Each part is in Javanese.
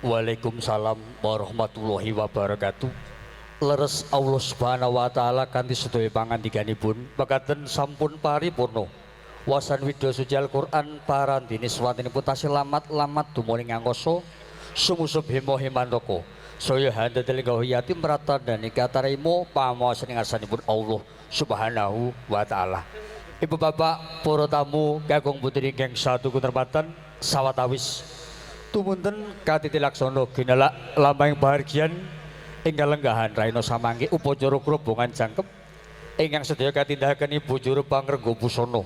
Waalaikumsalam warahmatullahi wabarakatuh. Leres Allah Subhanahu wa taala kanthi sedaya pangandikanipun mekaten sampun paripurna. Wasan widya suci Al-Qur'an parandene swantenipun tasih lamat-lamat dumuning angkasa sumusup hima himantaka. Saya handhate lenggah yatim pratandhane katarima pamaosan ing ngarsanipun Allah Subhanahu wa taala. Ibu bapak para tamu kakung putri ingkang satu kuntermatan sawetawis tumunten katiti laksana ginalak lampahing pahargyan ingkang lenggahan raina samangke upacara krobongan jangkep ingkang sedaya katindakaken Ibu Juru Pangrengga Busana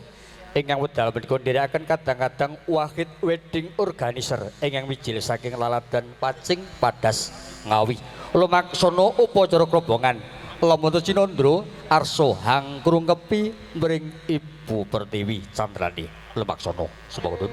ingkang wekdal menika nderekaken kadang-kadang Wahid Wedding Organizer ingkang mijil saking Laladan Pacing Padas Ngawi. Lumaksana upacara krobongan lamunten cinandra arsa hangkrungkepi mring Ibu Pertiwi Candrani. Lumaksana sumangga.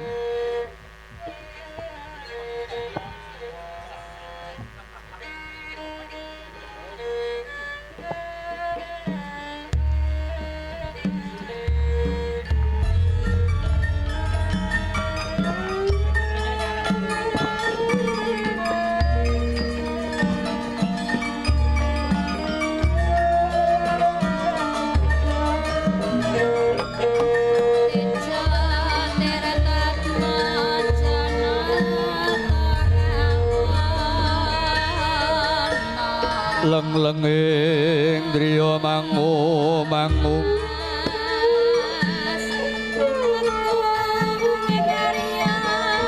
Leng-lenging driya mangu mangu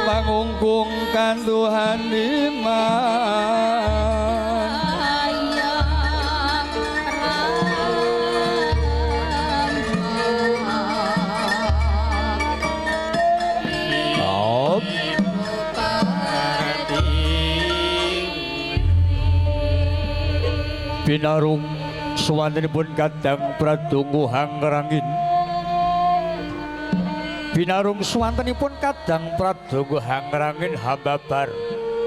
mangungkung kanduhan iman. Binarung suwantenipun kadang pradonga hangrangin. Binarung suwantenipun kadang pradonga hangrangin hambabar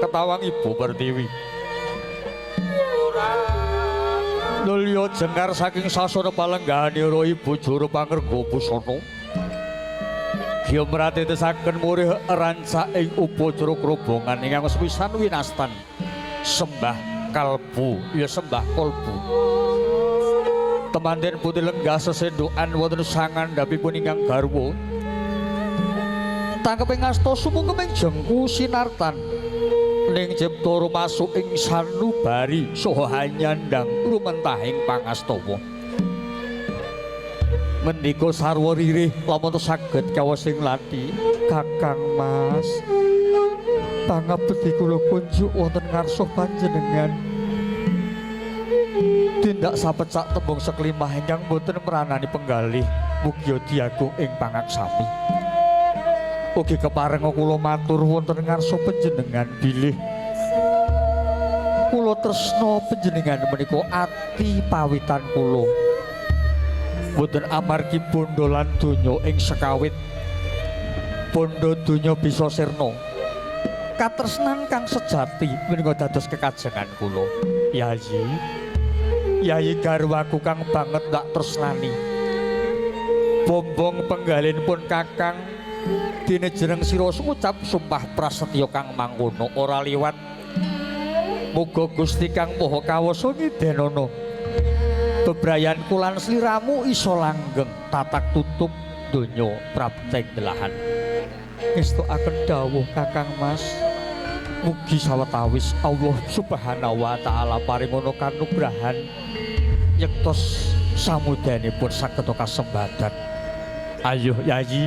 ketawang Ibu Pertiwi. Nulya jengkar saking sasana palenggahanira Ibu Juru Pangrengga Busana. Giya mratitesaken murih rancak ing upacara krobongan ingkang sepisan winastan sembah kalbu ya sembah kolbu. Temanten putih lenggah sesendukan wonten sangandhapipun ingkang garwa. Tangkeping asta sumungkeming jengku sinartan ning cipta rumasuk ing sanubari saha hanyandang rumentahing pangastawa. Mendika sarwa ririh lamun saged kawasing lati Kakang Mas. Pangabekti kula kunjuk wonten ngarsa panjenengan. Tindak sapecak tembung seklimah ingkang boten meranani penggalih mugia diagung ing pangaksami. Ugi keparenga kula matur wonten ngarsa panjenengan bilih kula tresna panjenengan menika ati pawitan kula. Boten amargi bondo lan donya ing sekawit. Bondo donya bisa sirna. Katresnan kang sejati menika dados kekajengan kula. Yayi, yayi garwaku kang banget tak tresnani. Bombong penggalinipun Kakang dene jeneng sira ngucap sumpah prasetya kang mangkono ora liwat. Muga Gusti Kang Maha Kawasa ngidenana bebrayan kula lan sliramu iso langgeng tatak tutup donya prapteng delahan. Ngestukaken dawuh Kakang Mas. Mugi sawetawis Allah Subhanahu wa taala paringono kanugrahan yektos samudanipun saged kasembadan. Ayo Yayi,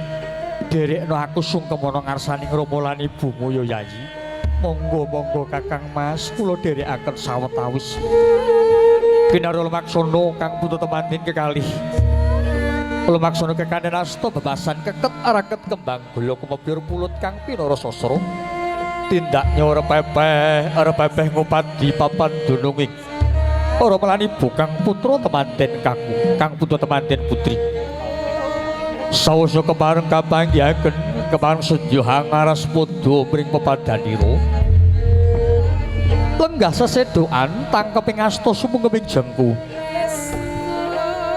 derekno aku sungkem ana ngarsaning Rama lan ibumu ya Yayi. Monggo monggo Kakang Mas, kula dherekaken sawetawis. Kinarya lumaksana kang putu temanten kekalih. Lumaksana kekandhan asta bebasan keket araket kembang gula kumepyur pulut kang pinara sasra. Tindak nyora pepeh, ora pepeh ngupadi papan dununging. Ora melan ibu kang putra temanten kakung, kang putra temanten putri. Sawasa kepareng kapanggihaken kepareng sedya hangaras padha mring pepadhanira. Lenggah sesedokan tangkeping asta sumungkeming jengku.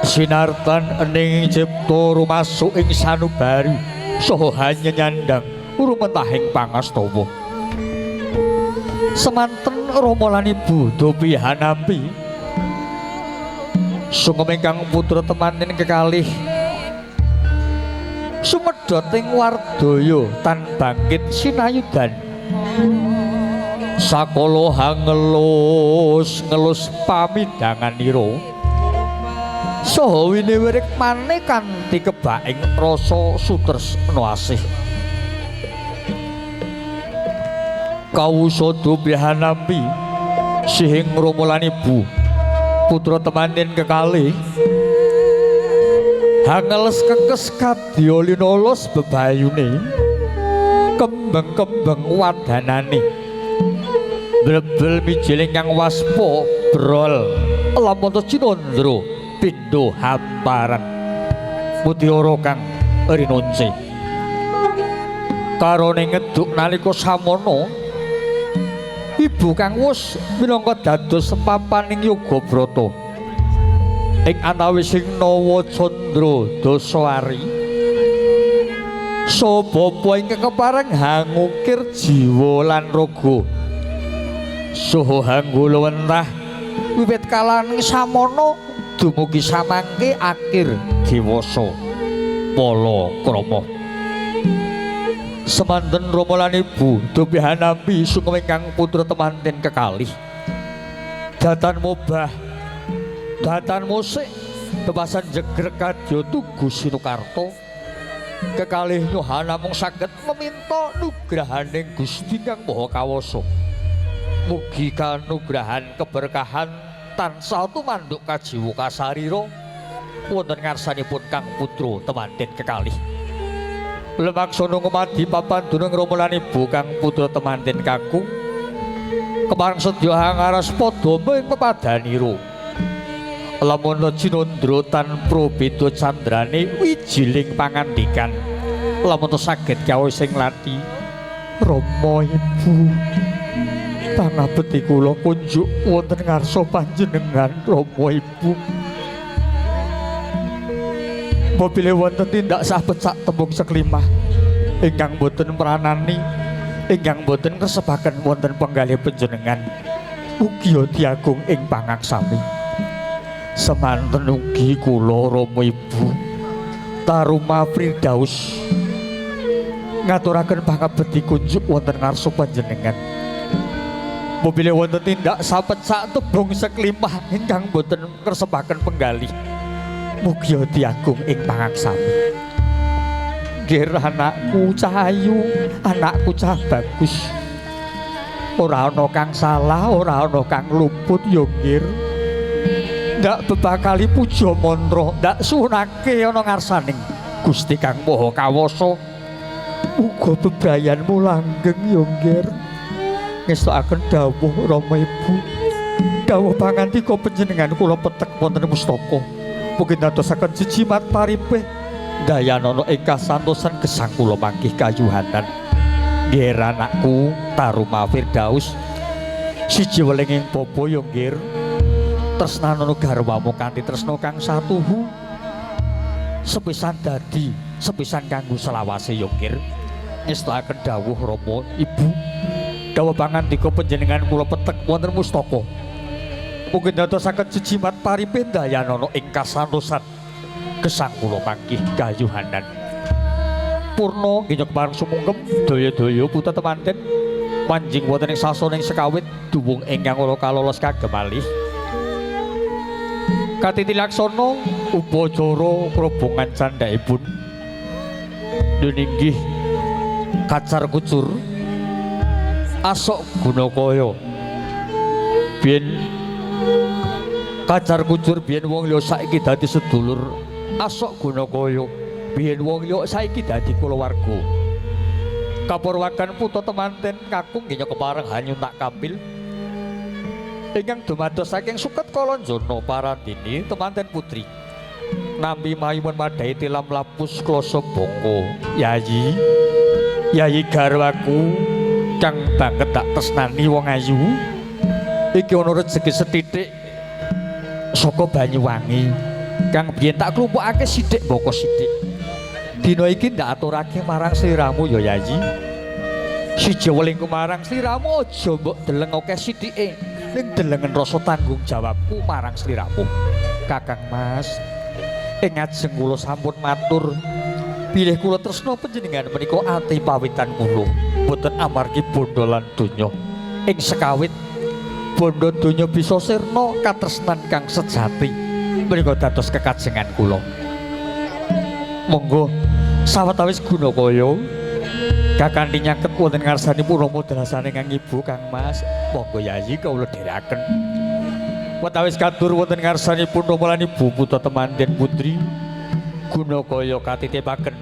Sinartan ening cipta rumasuk ing sanubari saha hanya nyandang rumentahing pangastawa. Semanten Rama lan Ibu Dopi Hanampi sungkem ingkang putra temanten kekalih sumedhot ing wardaya tan bangkit sinayudan. Sakala hangelus ngelus pamidhanganira saha winewirik mane kanthi kebaing rasa sutresna asih. Kawusa Dopi Hanampi sihing Rama lan Ibu putra temanten kekalih hangeles kekes kadya linolos bebayune kembang-kembang wadanane brebel mijil ingkang waspa brol lamun cinandra pindha hamparan mutiara kang rinonce. Karone ngeduk nalika samana ibu kang wus minangka dados papaning yoga brata ing antawising nawa candra dasari saha bapa ingkang kepareng hangukir jiwa lan raga saha hanggula wentah wiwit kalaning samana dumugi samangke akhir dewasa palakrama. Semanten Rama lan Ibu Dopi Hanampi sungkem ingkang putra temanten kekalih datan mobah datan musik bebasan jegreg kadya tugu Sinukarta kekalih nyuha namung saged meminta nugrahaning Gusti Kang Maha Kawasa. Mugi kanugrahan keberkahan tansah tumanduk kajiwa kasarira wonten ngarsanipun Kang Putra temanten kekalih. Lemaksana ngumadi papan dunung Rama lan Ibu Kang Putra temanten kakung kepareng sedya hangaras padha ing pepadanira. Lamun cinandra tan probeda candrane wijiling pangandikan lamun saged kawis ing lati. Rama Ibu pangabekti kula kunjuk wonten ngarsa panjenengan Rama Ibu. Mobile wonten tindak sapecak tembung seklimah ingkang boten pranani ingkang boten kresepaken wonten penggalih panjenengan ugi diagung ing pangaksami. Semanten ugi kula Rama Ibu Taruma Firdaus ngaturaken pangabekti kunjuk wonten ngarsa panjenengan. Mobile wonten tindak sapecak tembung seklimah ingkang boten kresepaken penggalih mugi diagung ing pangaksami. Nggih anakku Cahayu, anakku cah bagus. Ora ana kang salah, ora ana kang luput ya nggih. Ndak bebakali puja mantra, ndak suwunake ana ngarsaning Gusti Kang Maha Kawasa. Uga bebrayanmu langgeng ya nggih. Ngestokaken dawuh Rama Ibu. Dawuh pangantika panjenengan kula petek wonten mustaka. Mugi dadosaken jijimat paripih dayanana ing kasantosan gesang kula mangkih kayuhanan. Nggih anakku Taruma Firdaus siji welinging bapa ya nggih. Tresnanana garwamu kanthi tresna kang satuhu sepisan dadi sepisan kanggo selawase ya nggih. Ngestokaken dawuh Rama Ibu. Dawuh pangandika panjenengan kula petek wonten mustaka. Mugi dadosaken jijimat paripih dayanana ing kasantosan gesang kula mangkih kayuhanan. Purna nggih kepareng sumungkem daya-daya putra temanten manjing wonten ing sasana ing sekawit duwung ingkang ora kalolos kagem malih. Katiti laksana upacara krobongan candhaipun duninggih kacar kucur asok gunakaya. Biyen kacar kucur biyen wong liya saiki dadi sedulur asok gunakaya. Biyen wong liya saiki dadi kulawarga. Kapurwakan putra temanten kakung nggih kepareng hanyun tak kampil ingkang dumados saking suket Kalanjana Parandini temanten putri nampi mayumun madhahi tilam lapus klasa bangka. Yayi, yayi garwaku kang banget tak tresnani wong ayu iki ana rejeki sethithik saka Banyuwangi kang biyen tak klumpukake sithik mbaka sithik. Dina iki ndak aturake marang sliramu ya Yayi. Siji welingku marang sliramu aja mbok deleng akeh sithike, ning delengen rasa tanggung jawabku marang sliramu. Kakang Mas, ing ngajeng kula sampun matur bilih kula tresna panjenengan menika ati pawitan kula, boten amargi bondo lan donya. Ing sekawit bondo donya bisa sirna katresnan kang sejati menika dados kekajengan kula. Monggo sawetawis Gunakaya kakanthi nyaket wonten ngarsanipun Rama dalasane kang Ibu Kang Mas, monggo yayi kawula dherekaken. Wetawis katur wonten ngarsanipun Rama lan Ibu putra temanten putri Gunakaya katitipaken.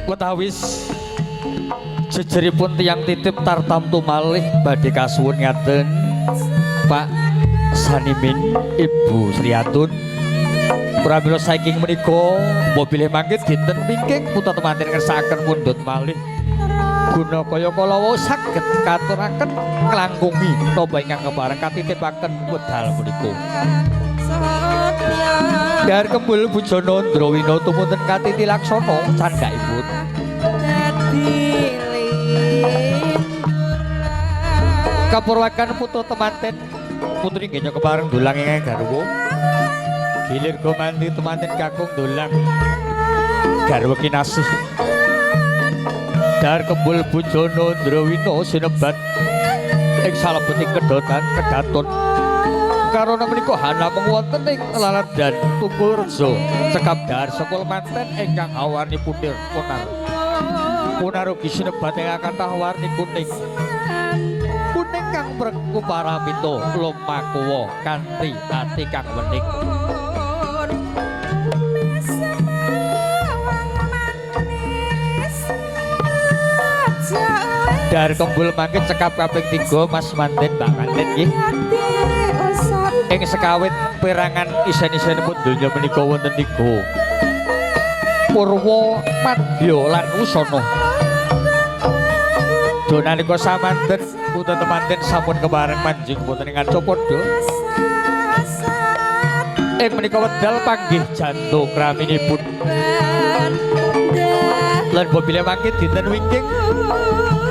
Wetawis jejeripun tiyang titip tartamtu malih badhe kasuwun ngaten Pak Sanimin Ibu Sriatun. Pramila saking menika mobilih mangke dinten wingking putra temanten ngersakaken mundhut malih Gunakaya kala wau saged katuraken nglangkungi napa ingkang kepareng katitipaken wedal menika. Dar kembul bujana Ndrawina tumunten katiti laksana candhakipun. Kapurwakan putra temanten putri nggih kepareng dulang ingkang garwa. Gilir gomanti temanten kakung dulang garwa kinasih. Dar kembul bujana Ndrawina sinebat ing salebeting kedotan kedaton. Karana menika hanamung wonten ing laladan Tunggul Reja cekap dahar sekul manten ingkang awarni punir punar. Punar ugi sinebat ingkang kathah warni kuning. Kuning kang mrengku paramita lumakuwa kanthi ati kang wening. Dar kembul mangke cekap kaping 3 Mas Manten Mbak Manten nggih. Ing sekawit perangan isen-isenipun donya menika wonten 3. Purwa, Madya lan Usana. Do nalika samanten putra temanten sampun kepareng manjing wonten ing Arcapada. Ing menika wedal panggih jantung raminipun. Lan bobile mangke dinten wingking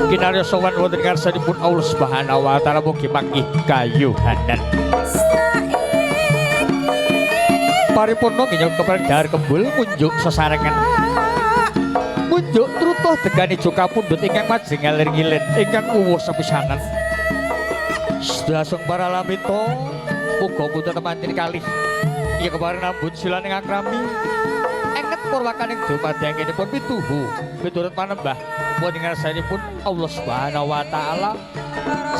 kinarya sowan wonten ngarsanipun Allah Subhanahu wa taala mugi manggih kayuhanan. Paripurna minyak kepareng dahar kembul munjuk sesarengan. Munjuk trutuh degani joka pundhut ingkang majeng ngalir ngilen ingkang uwuh sepisanan. Sedasung para lamita muga putra temanten kalih iya kepareng nambut silaning akrami enget purwakaning dumadyanginipun pituhu miturut panembah wonten ngarsanipun Allah Subhanahu wa taala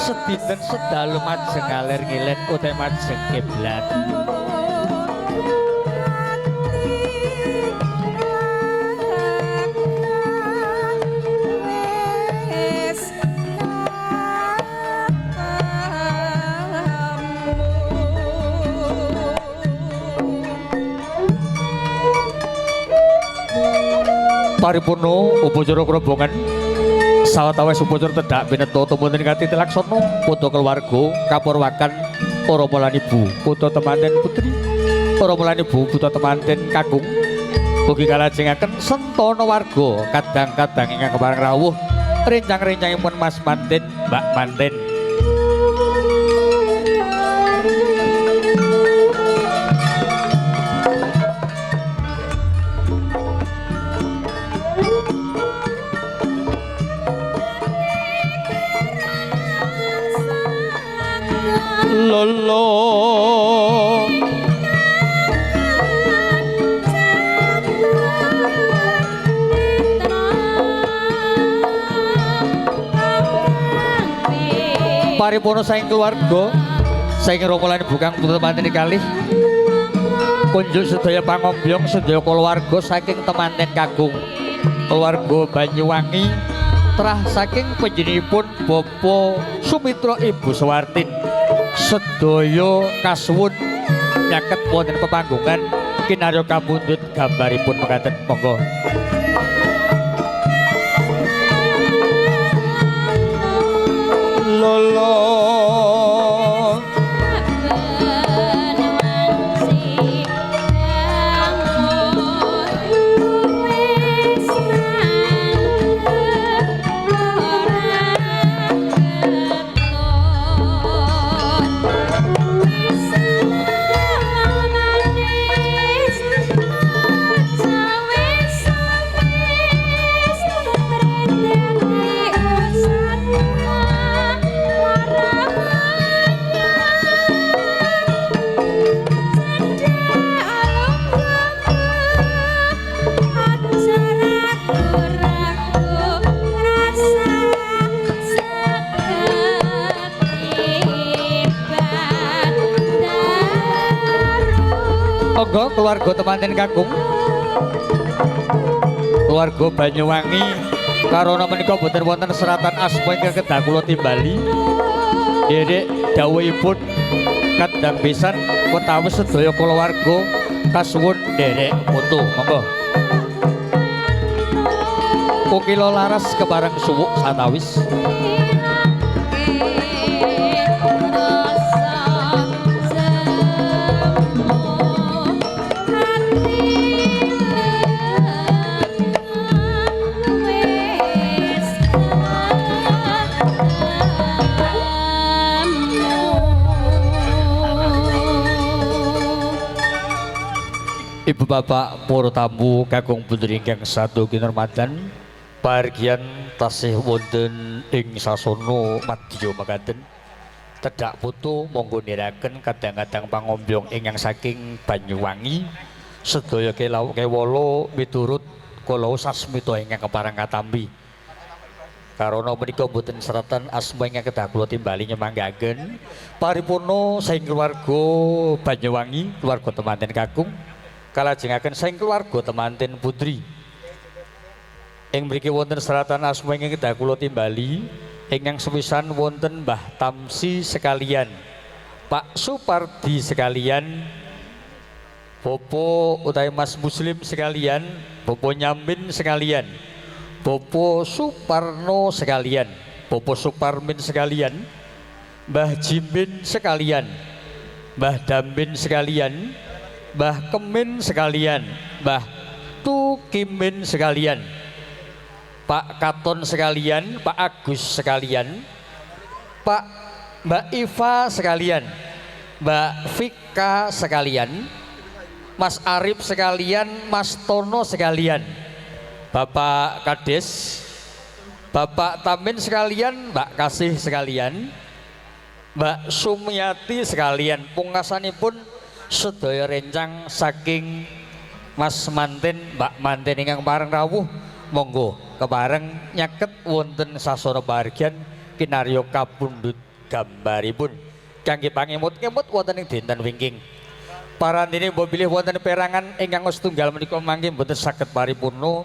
sedinten sedalu majeng ngalir ngilen utawi majeng kiblat. Paripurna upacara krobongan sawetawis upacara tedhak pineta tumunten katiti laksana putra keluarga kapurwakan para lan ibu putra temanten putri para lan ibu putra temanten kakung ugi kalajengaken sentana warga kadang-kadang ingkang kepareng rawuh rencang-rencangipun Mas Manten Mbak Manten. Lolo paripurna saking keluarga saking Rama lan Ibu kang putra temanten kalih kunjuk sedaya pangombyong sedaya keluarga saking temanten kakung keluarga Banyuwangi terah saking panjenenganipun Bapak Sumitra Ibu Suwartin sedaya kasuwun nyaket wonten pepanggungan kinarya kapundhut gambaripun mekaten monggo. Lolo Monggo keluarga temanten kakung, keluarga Banyuwangi, karana menika boten wonten seratan asma ingkang kedah kula timbali. Nderek dawuhipun kadang pisan wetawis sedaya kulawarga kasuwun nderek foto. Monggo. Kukila laras kepareng suwuk satawis. Ibu bapak para tamu kakung putri ingkang satu kinurmatan, pahargyan tasih wonten ing sasana madya mekaten. Tedhak foto monggo niraken kadang-kadang pangombyong ingkang saking Banyuwangi sedaya kewala miturut kala sasmita ingkang kepareng katampi. Karana menika boten seratan asma ingkang kedah kula timbali nyemanggaken paripurna saking keluarga Banyuwangi, keluarga temanten kakung, kalajengaken saking keluarga temanten putri. Ing mriki wonten seratan asma ingkang kedah kula timbali, ingkang sepisan wonten Mbah Tamsi sekalian, Pak Supardi sekalian, Bopo utawi Mas Muslim sekalian, Bopo Nyamin sekalian, Bopo Suparno sekalian, Bopo Suparmin sekalian, Mbah Jimin sekalian, Mbah Damin sekalian, Mbah Kemin sekalian, Mbah Tukimin sekalian, Pak Katon sekalian, Pak Agus sekalian, Pak Mbak Iva sekalian, Mbak Vika sekalian, Mas Arif sekalian, Mas Tono sekalian, Bapak Kades, Bapak Tamin sekalian, Mbak Kasih sekalian, Mbak Sumiati sekalian. Pungkasanipun sedaya rencang saking Mas Manten, Mbak Manten ingkang pareng rawuh, monggo kepareng nyaket wonten sasana pahargyan kinarya kapundhut gambaripun kangge pangemut-ngemut wonten ing dinten wingking. Parantine mbok bilih wonten perangan ingkang setunggal menika mangke mboten saged paripurna.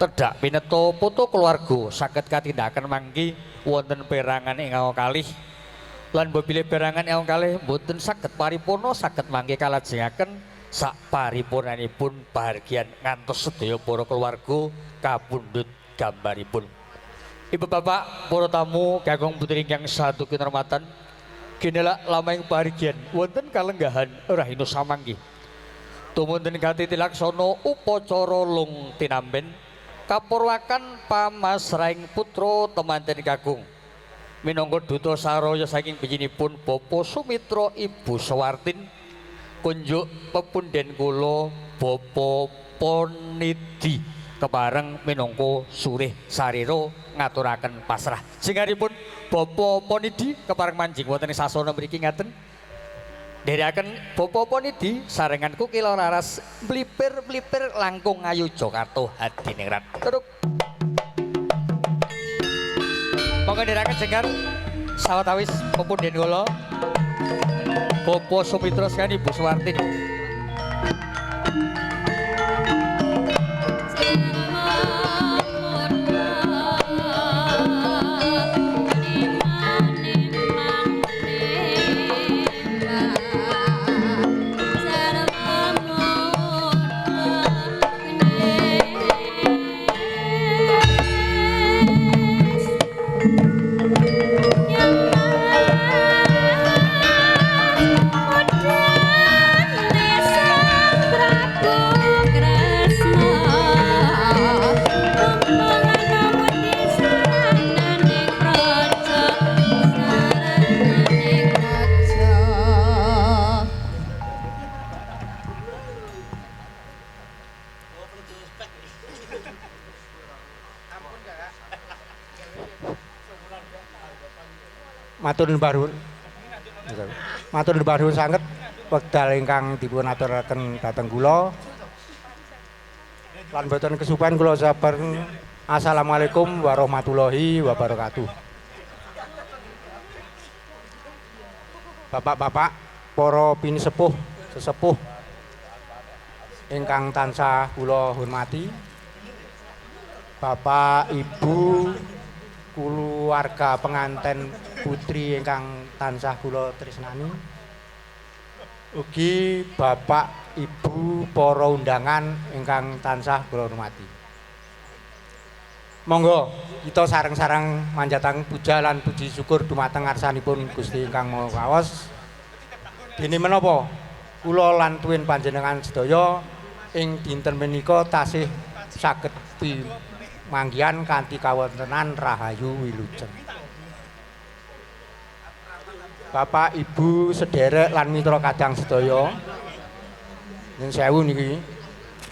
Tedhak pineto foto keluarga saged katindakaken mangke wonten perangan ingkang kalih. Lan mbok bilih perangan ingkang kalih mboten saged paripurna saged mangke kalajengaken sak paripurnanipun pahargyan ngantos sedaya para keluarga kapundhut gambaripun. Ibu bapak para tamu kakung putri ingkang satu kinurmatan, ginelak lamahing pahargyan wonten kalenggahan rahina samangke. Tumunten katiti laksana upacara lung tinamben kapurwakan pamasrahing putra temanten kakung minangka duta saraya saking biyinipun Bapak Sumitra Ibu Sawartin kunjuk pepunden kula Bapak Ponidi kepareng minangka surih sarira ngaturaken pasrah. Singgaripun Bapak Ponidi kepareng manjing wonten ing sasana mriki ngaten. Nderekaken Bapak Ponidi sarengan kukila laras mlipir-mlipir langkung ayu Jakarta hadiningrat. Teruk. Monggo nderekaken jenggar sawetawis pepunden kula Bapak Sumitra sekalian Ibu Suwartin. Matur nuwun. Matur nuwun sanget wekdal ingkang dipun aturaken dhateng kula. Lan boten kesupen kula sabar. Assalamualaikum warahmatullahi wabarakatuh. Bapak-bapak, para pinisepuh, sesepuh, ingkang tansah kula hormati, Bapak Ibu keluarga penganten putri ingkang tansah kula tresnani, ugi Bapak Ibu para undangan ingkang tansah kula hormati. Monggo kita sareng-sareng manjatang puja lan puji syukur dumateng ngarsanipun Gusti ingkang Maha Kuwasa. Dene menapa kula lan tuwin panjenengan sedaya ing dinten menika tasih saged pimanggihan kanthi kawontenan rahayu wilujeng. Bapak Ibu sederek lan mitra kadang sedaya, nyuwun sewu niki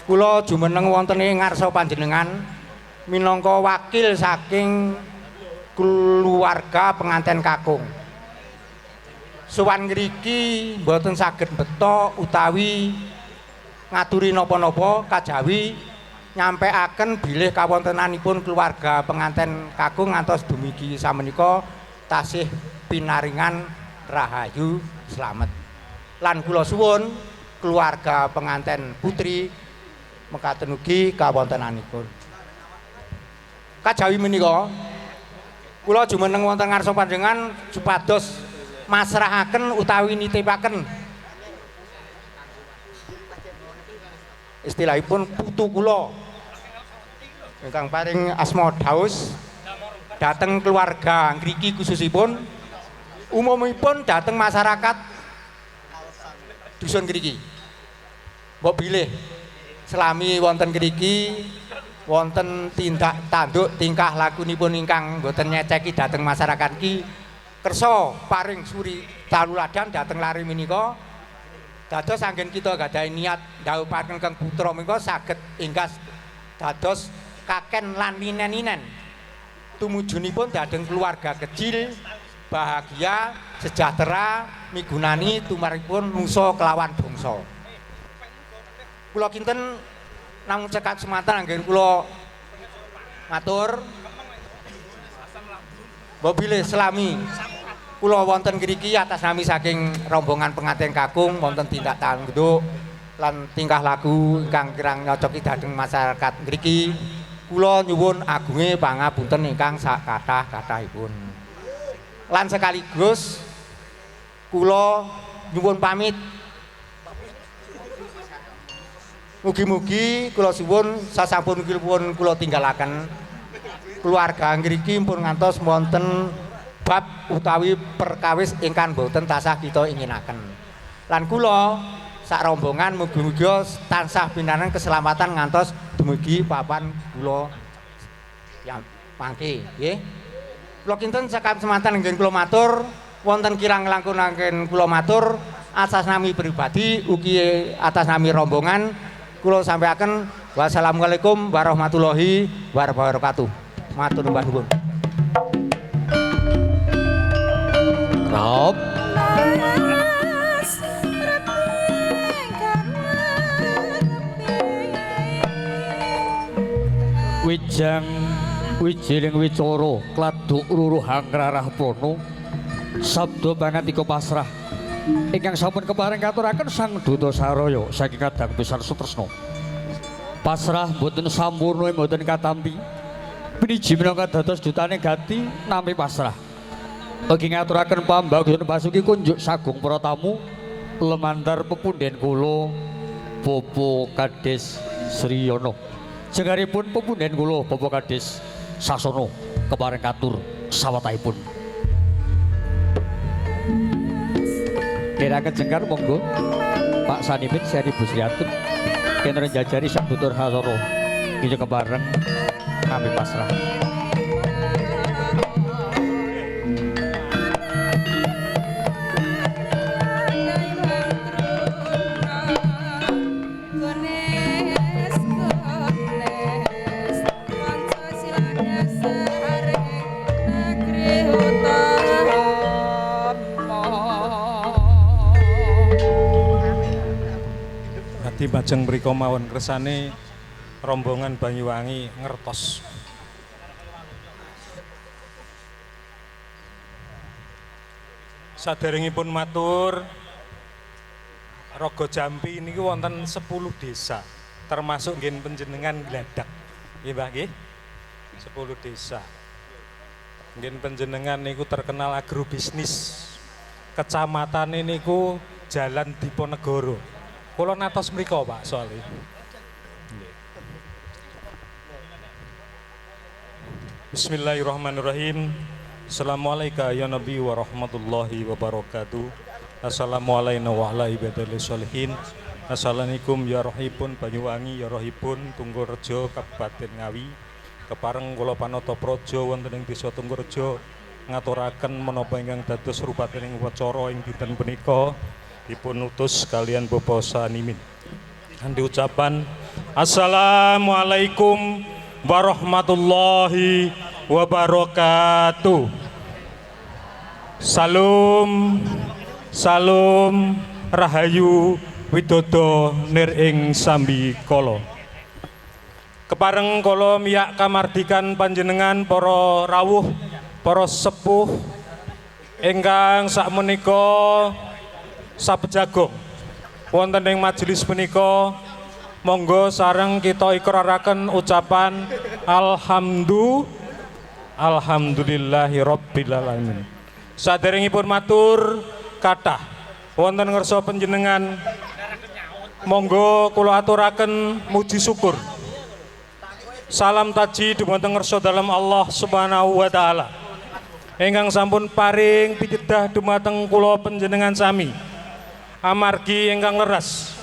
kula jumeneng wonten ing ngarsa panjenengan minangka wakil saking keluarga penganten kakung. Sowan ngriki mboten saged beto utawi ngaturi napa-napa kajawi nyampekaken bilih kawontenanipun keluarga penganten kakung ngantos dumugi samenika tasih pinaringan rahayu slamet. Lan kula suwun keluarga penganten putri mekaten ugi kawontenanipun. Kajawi menika kula jumeneng wonten ngarsa panjenengan supados masrahaken utawi nitipaken istilahipun putu kula ingkang paring asma Daus dhateng keluarga ngriki khususipun umumipun dhateng masyarakat dusun ngriki. Mbok bilih selami wonten ngriki wonten tindak tanduk tingkah lakunipun ingkang mboten nyeceki dhateng masyarakat ki kersa paring suri taluladan dhateng lare menika dados anggen kita gadhahi niat ndhawuhaken keng putra menika saged enggas dados kaken lan ninen-ninen tumujunipun dhateng keluarga kecil bahagia sejahtera migunani tumaripun nusa kelawan bangsa. Kula kinten namung cekap semanten anggen kula matur. Mbok bilih selami kula wonten ngriki atas nami saking rombongan pengantin kakung wonten tindak tanduk lan tingkah laku ingkang kirang nyocoki dhateng masyarakat ngriki. Kula nyuwun agunge pangapunten ingkang sakathah-kathahipun. Lan sekaligus kula nyuwun pamit. Mugi-mugi kula suwun sasampun pun kula tinggalaken keluarga ngriki pun ngantos wonten bab utawi perkawis ingkang boten tansah kita inginaken. Lan kula sak rombongan mugi-mugi tansah pinaringan keselamatan ngantos dumugi papan kula yang mangke nggih. Kula kinten cekap semanten nggih kula matur wonten kirang langkung anggen kula matur atas nami pribadi ugi atas nami rombongan kula sampaiaken wassalamualaikum warahmatullahi wabarakatuh. Matur nuwun nuwun. Rob. Wijang wijiling wicara kladuk ruruhang rarah prana sabda pangantika pasrah ingkang sampun kepareng katuraken Sang Duta Saraya saking kadang pisan sutresna. Pasrah boten sampurna mboten katampi. Piniji minangka dados dutane gati nampi pasrah. Ugi ngaturaken pambagyon basuki kunjuk sagung para tamu lemantar pepunden kula Bapak Kades Sriyono. Jenggaripun pepunden kula Bapak Kades Sasono kepareng katur sawetahipun. Kiraken jengkar monggo Pak Sanipin Seri Busriatun kenren jajari Sang Duta Saraya iki kepareng nampi pasrah. Adi majeng mriko mawon kersane rombongan Banyuwangi ngertos. Saderengipun matur Rogojampi niku wonten 10 desa, termasuk nggih panjenengan Gladak. Nggih, Mbah nggih. 10 desa. Nggih panjenengan niku terkenal agrobisnis. Kecamatan niku Jalan Diponegoro. Kula natos mriko, Pak, soalnya. Nggih. Bismillahirrahmanirrahim. Assalamualaikum ya Nabi wa rahmatullahi wa barakatuh. Assalamualaikum wa ala ibadil sholihin. Assalamualaikum ya rohibun Banyuwangi ya rohibun Tunggulrejo Kabupaten Ngawi. Kepareng kula panata praja wonten ing desa Tunggulrejo ngaturaken menapa ingkang dados rupating upacara ing dinten punika dipun utus kalian Bapak Sanimin. Kanthi ucapan Assalamualaikum warahmatullahi wabarakatuh. Salam salam rahayu widodo nir ing sambikala. Kepareng kala miyak kamardikan panjenengan para rawuh, para sepuh ingkang sakmenika sabejagong wonten ing majelis punika, monggo sareng kita ikraraken ucapan alhamdulillahi rabbil alamin. Saderengipun matur kathah wonten ngarsa panjenengan, monggo kula aturaken muji syukur. Salam taji dumateng ngarsa dalem Allah Subhanahu wa taala. Ingkang sampun paring pitedah dumateng kula panjenengan sami. Amargi ingkang leres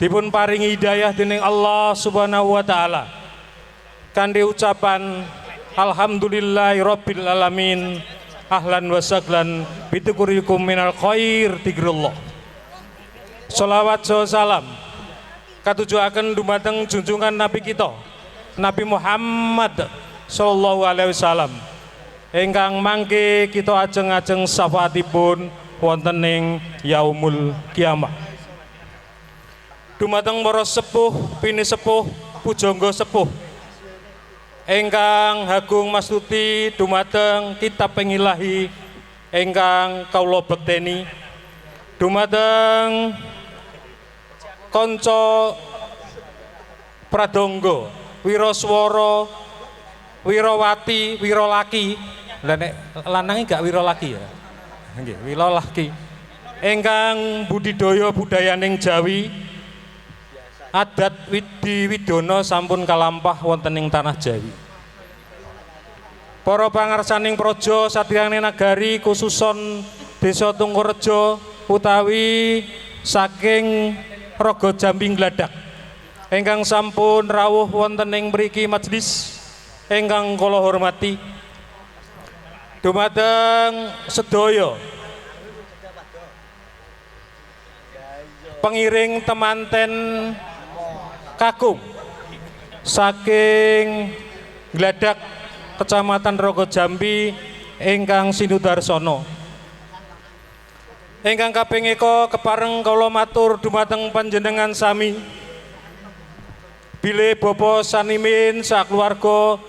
dipun paringi hidayah dening Allah Subhanahu wa taala. Kanthi ucapan alhamdulillahi rabbil alamin. Ahlan wa sahlan bitukurikum minal khair tigrullah. Sholawat salam katujuaken dumateng junjungan Nabi kita Nabi Muhammad sallallahu alaihi wasallam ingkang mangke kita ajeng-ajeng syafaatipun wonten ing yaumul kiamah. Dumateng para sepuh, pini sepuh, pujangga sepuh ingkang hagung mastuti dumateng kitab pengilahi ingkang kawula bekteni, dumateng kanca pradangga wiraswara wirawati wiralaki, lha nek lanange gak wiralaki ya, nggih wiralaki, ingkang budidaya budayaning Jawi adat widi widana sampun kalampah wonten ing tanah Jawi. Para pangarsaning praja satriyaning nagari khususon desa Tunggulrejo utawi saking Rogojampi Gladak ingkang sampun rawuh wonten ing mriki majelis ingkang kula hormati, dumateng sedaya pengiring temanten kakung saking Gladak Kecamatan Rogojampi ingkang sinudarsana. Ingkang kaping eka kepareng kula matur dumateng panjenengan sami. Bilih Bapak Sanimin sakeluarga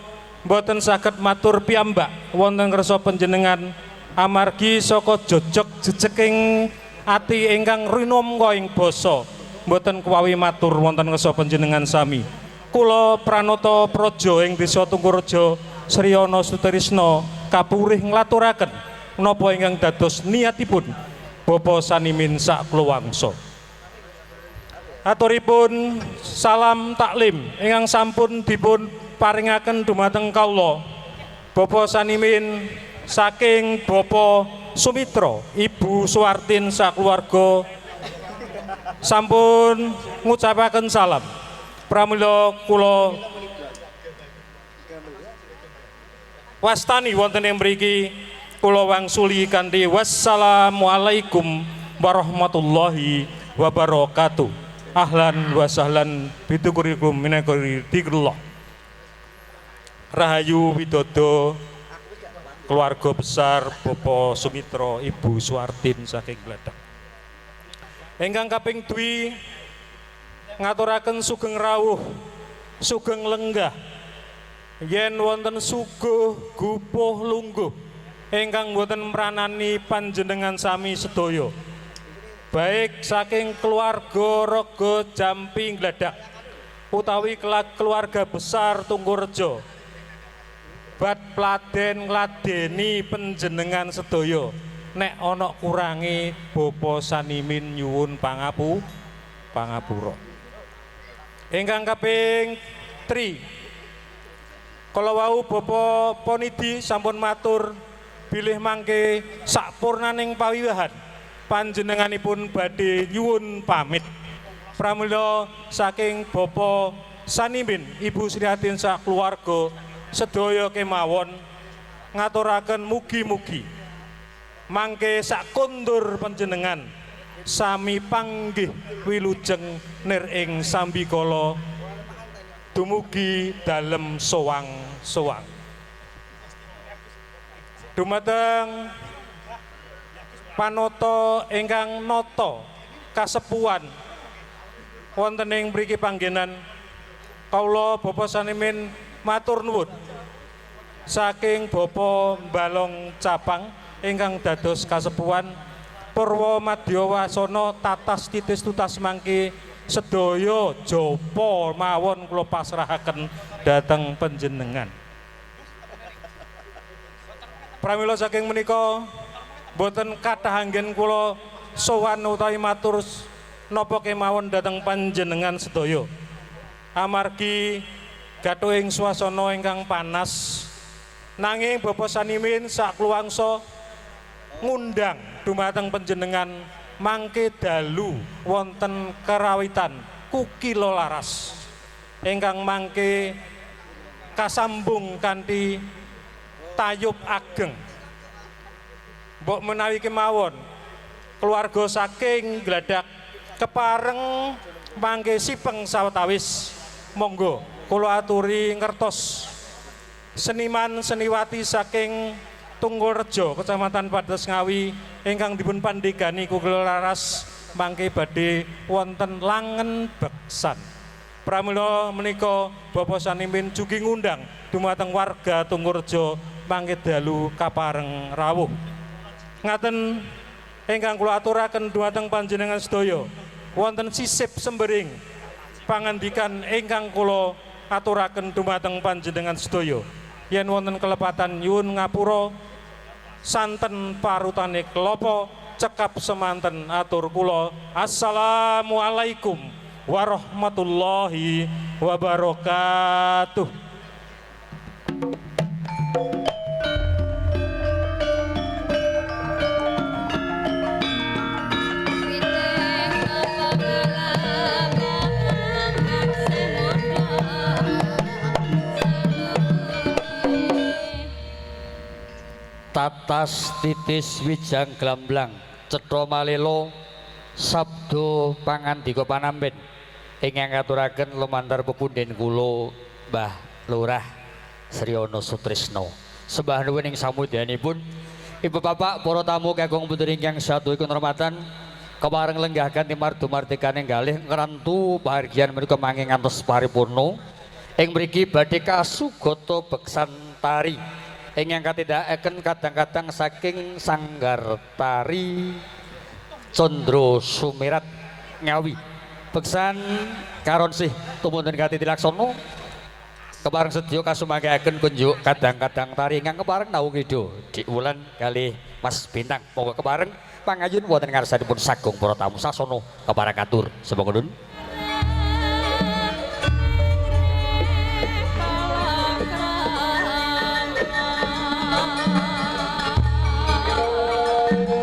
mboten saged matur piyambak wonten ngarsa panjenengan amargi saka jojog jejeking ati ingkang rinamka ing basa mboten kuwawi matur wonten ngarsa panjenengan sami. Kula pranata praja ing desa Tunggulrejo Sriyana Sutrisna kapurih nglaturaken menapa ingkang dados niatipun Bapak Sanimin sakluwangsa. Aturipun salam taklim ingkang sampun dipun paringaken dumateng kawula Bapak Sanimin saking Bapak Sumitra, Ibu Suwartin sakeluarga sampun ngucapaken salam. Pramila kula wastani wonten ing mriki kula wangsuli kanthi wassalamualaikum warahmatullahi wabarakatuh. Ahlan wa sahlan bitukurikum minakuridikrullah. Rahayu Widodo keluarga besar Bapak Sumitra, Ibu Suwartin saking Gladak. Ingkang kaping dwi ngaturaken sugeng rawuh, sugeng lenggah yen wonten suguh gupuh lungguh ingkang boten mranani panjenengan sami sedaya. Baik saking keluarga Rogo Jampi Gladak utawi keluarga besar Tunggulrejo bat pladen ngladeni panjenengan sedaya nek ana kurange Bapak Sanimin nyuwun pangapura. Ingkang kaping 3 kala wau Bapak Ponidi sampun matur bilih mangke sakpurnaning pawiwahan panjenenganipun badhe nyuwun pamit. Pramila saking Bapak Sanimin, Ibu Sriatin sak keluarga sedaya kemawon ngaturaken mugi-mugi mangke sak kondur panjenengan sami panggih wilujeng nir ing sambikala dumugi dalem sowang-sowang. Dumateng panata ingkang nata kasepuhan wonten ing mriki panggenan kawula Bapak Sanimin matur nuwun saking Bapak Balong Capang ingkang dados kasepuhan Purwa Madya Wasana tatas titis tutas mangke sedaya japa mawon kula pasrahaken dhateng panjenengan. Pramila saking menika boten kathah anggen kula sowan utawi matur napa kemawon dhateng panjenengan sedaya. Amargi gathuhing swasana ingkang panas, nanging Bapak Sanimin sak kluwangsa ngundang dumateng panjenengan mangke dalu wonten karawitan Kukila Laras ingkang mangke kasambung kanthi tayub ageng. Mbok menawi kemawon keluarga saking Gladak kepareng mangke sipeng sawetawis, monggo kula aturi ngertos seniman seniwati saking Tunggulrejo Kecamatan Padas Ngawi ingkang dipun pandegani Kukila Laras mangke badhe wonten langen beksan. Pramila menika Bapak Sanimin jugi ngundang dumateng warga Tunggulrejo mangke dalu kapareng rawuh. Ngaten ingkang kula aturaken dumateng panjenengan sedaya wonten sisip sembering pangandikan ingkang kula aturaken dumateng panjenengan sedaya. Yen wonten kelepatan nyuwun ngapura, santen parutane klopo, cekap semanten atur kula. Assalamualaikum warahmatullahi wabarakatuh. Tatas titis wijang glamblang cetha malelo sabda pangandika panampen ingkang ngaturaken lumantar pepundhen kula Mbah Lurah Sriono Sutrisno. Sembah nuwun ing samudyanipun Ibu bapak para tamu kakung putri ingkang satu kinurmatan kepareng lenggah kanthi mardu-mardikane galih ngrantu pahargyan menika mangke ngantos paripurna. Ing mriki badhe kasugata beksan tari ingkang katindakaken kadang-kadang saking Sanggar Tari Condro Sumirat Ngawi. Beksan karonsih tumunten kati tilaksana kepareng sedya kasumanggaken kunjuk kadang-kadang tari ingkang kepareng naung ida diulan kalih Mas Bintang. Monggo kepareng pangayun wonten ngarsanipun sagung para tamu sasana kepareng katur. Sembah nuwun. Thank you.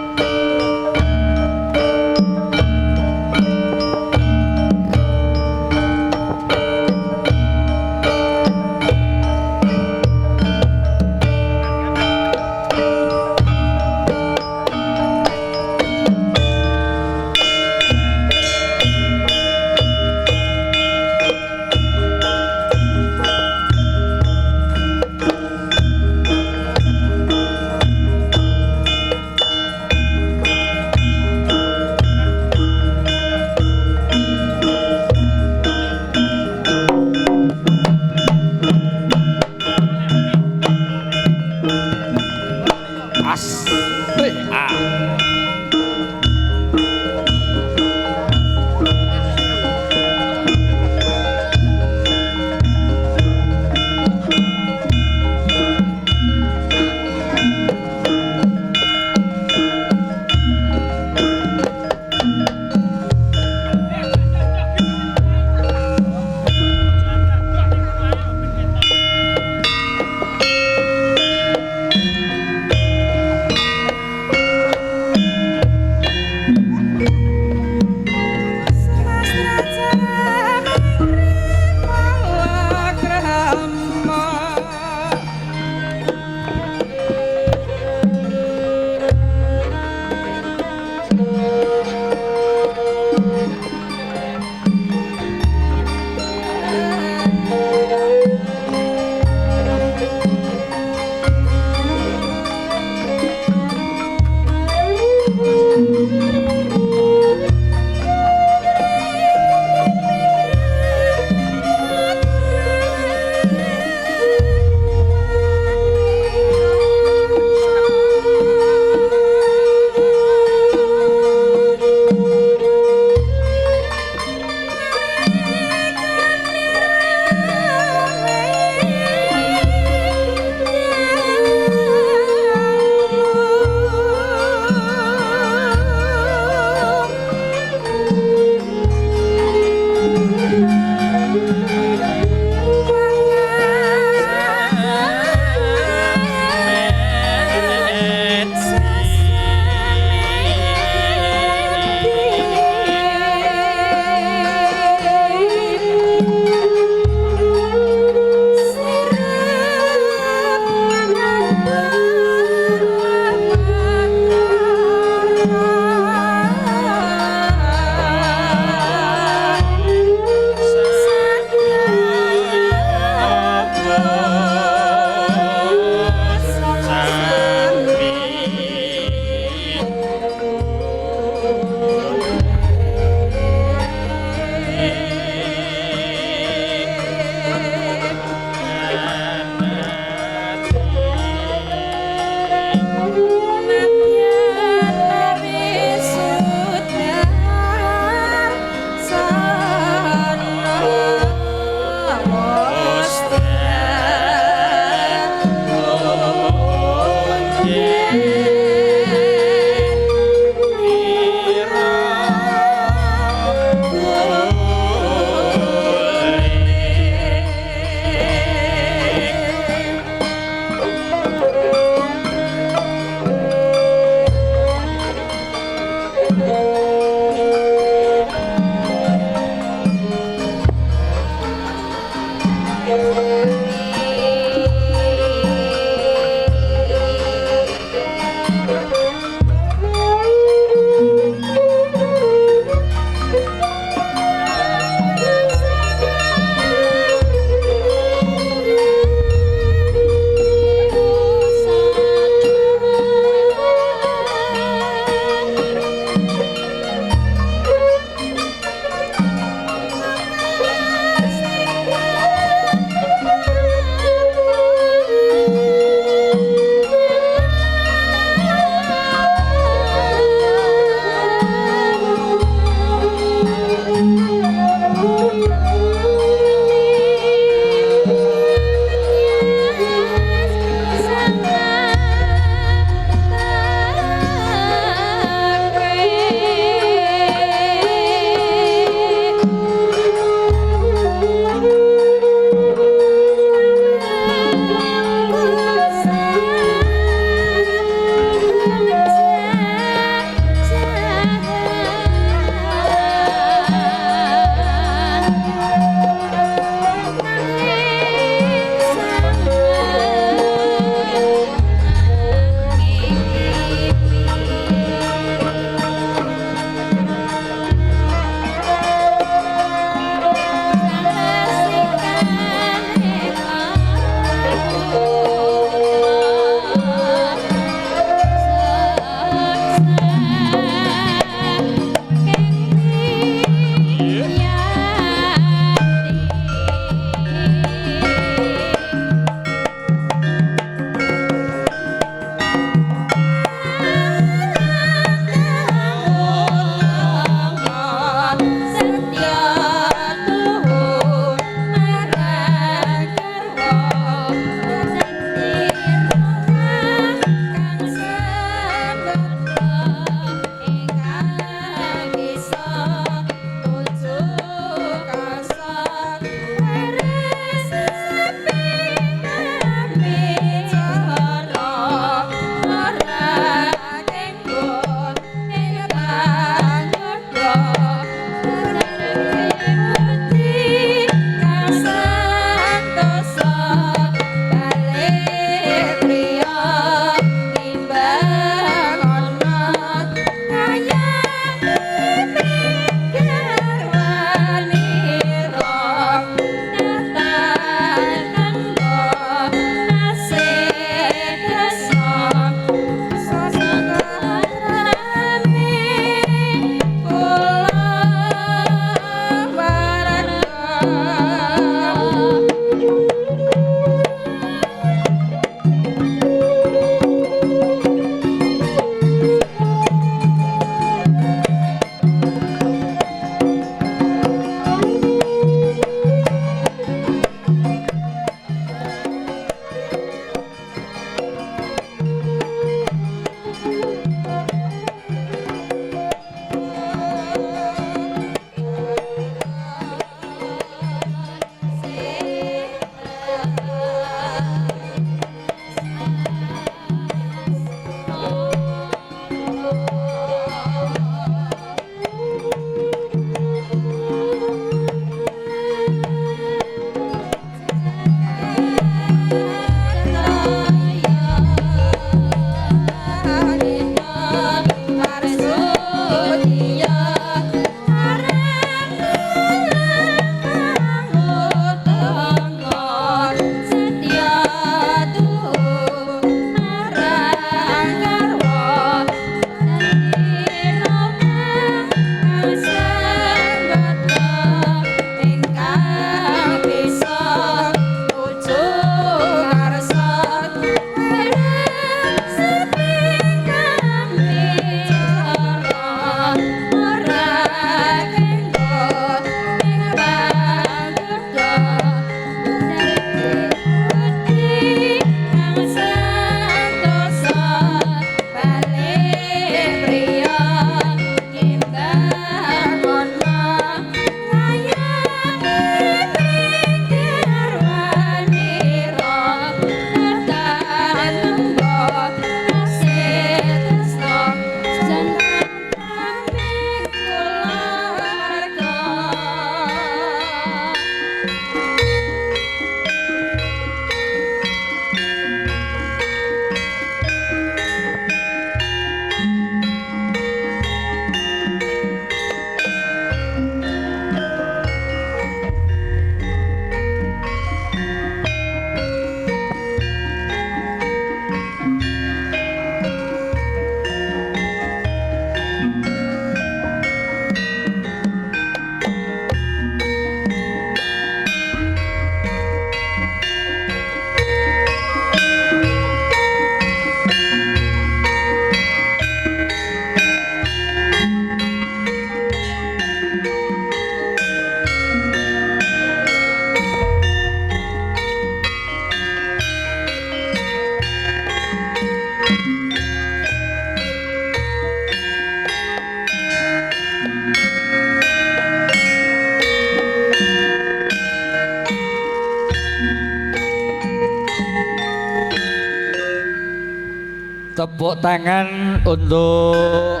Tepuk tangan untuk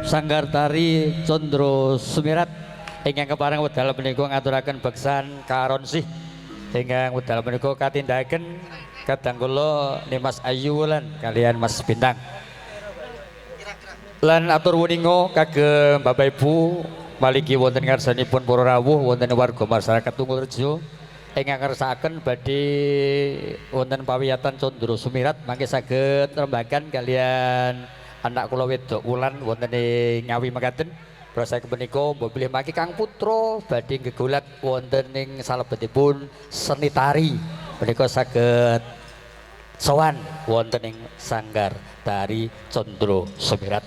Sanggar Tari Condro Sumirat ingkang kepareng wekdal menika ngaturaken beksan karonsih ingkang wekdal menika katindakaken kadang kula Nimas Ayu Wulan kaliyan Mas Bintang. Lan atur wuninga kagem Bapak Ibu maliki wonten ngarsanipun para rawuh wonten warga masyarakat Tunggulrejo ingkang ngersakaken badhe wonten pawiyatan Condro Sumirat mangke saged rembagan kaliyan anak kula wedok Wulan wonten ing Ngawi mekaten. Prasaya punika mbok bilih mangke Kang Putra badhe gegulat wonten ing salebetipun seni tari punika saged sowan wonten ing Sanggar Tari Condro Sumirat.